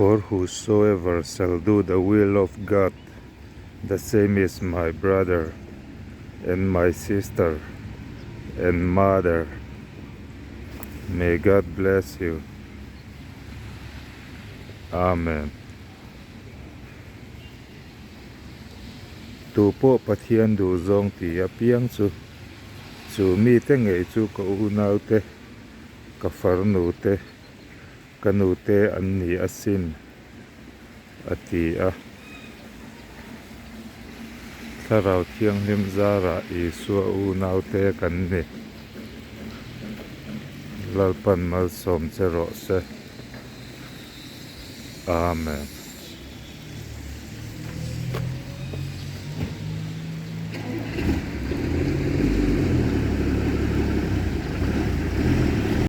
For whosoever shall do the will of God, the same is my brother and my sister and mother. May God bless you. Amen. Tu pawh Pathian duhzawng ti apiang chu, chu mite ngei chu ka unaute, ka farnute, Ka nute an ni asin, a ti a. Thlarau Thianghlim zarah Isua unaute kan ni. Lalpan malsawm che rawh se. Amen.